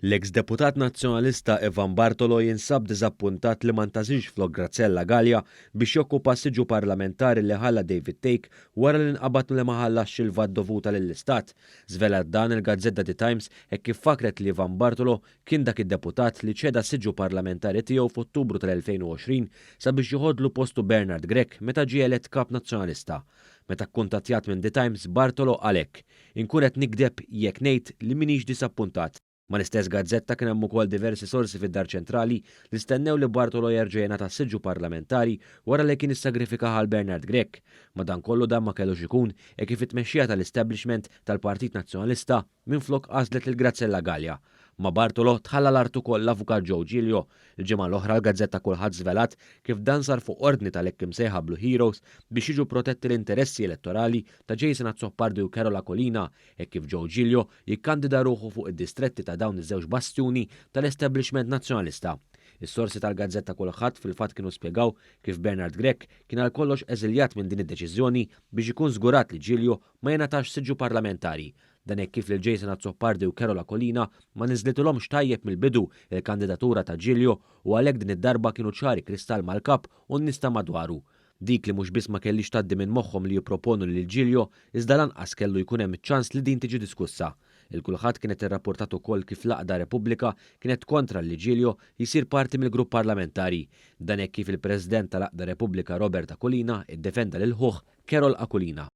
L-eks deputat Nazzjonalista Ivan Bartolo jinsab diżappuntat li ma ntgħażilx flok Graziella Galea biex jokkupa s-siġġu parlamentari li ħalla David Thake wara li nqabad li ma ħallasx il-VAT dovuta lill-Istat. Żvelat dan il-gazzetta The Times hekk kif fakkret li Ivan Bartolo kien dak id-deputat li ċeda s-siġġu parlamentari tiegħu f'Ottubru tal-2020 sabiex joħodlu postu Bernard Grech meta ġie elett Kap Nazzjonalista. Meta kkuntattjat minn The Times, Bartolo qal hekk, Inkun qed nigdeb jekk ngħid li m'iniex disappuntat. Mal-istess gazzetta kien hemm ukoll diversi sorsi fid-Dar Ċentrali li stennew li Bartolo jerġa' jingħata s-siġġu parlamentari wara li kien issagrifikaha għal Bernard Grech. Madankollu dan ma kellux ikun hekk kif it-tmexxija tal-establishment tal-Partit Nazzjonalista minflok għażlet lil Graziella Galea. Ma' Bartolo tħalla l-art ukoll l-Avukat Joe Giglio. Il-ġimgħa l-oħra l-gazzetta Kulħadd żvelat kif dan sar fuq ordni tal-hekk imsejħa Blue Heroes biex jiġu protetti l-interessi elettorali ta' Jason Azzopardi u Carol Aquilina hekk kif Joe Giglio jikkandida ruħu fuq id-distretti ta' dawn iż-żewġ bastjuni tal-establishment Nazzjonalista. Is-sorsi tal-gazzetta Kulħadd fil-fatt kienu spjegaw kif Bernard Grech kien għal kollox eżiljat minn din id-deċiżjoni biex ikun żgurat li Giglio ma jingħatax siġġu parlamentari. Dan hekk kif lil Jason Azzopardi u Carol Aquilina ma niżlitilhomx tajjeb mill-bidu il-kandidatura ta' Giglio u għalhekk din id-darba kienu ċari kristall mal-Kap u n-nies ta' madwaru. Dik li mhux biss ma kellhiex tgħaddi minn moħħhom li jipproponu lil Giglio, iżda lanqas kellu jkun hemm iċ-ċans li din tiġi diskussa. Il-Kulħadd kienet irrapportat ukoll kif l-għaqda Repubblika kienet kontra li Giglio jsir parti mill-grupp parlamentari. Dan hekk kif il-President tal-għaqda Repubblika Robert Aquilina ddefenda lil ħuh Carol Aquilina.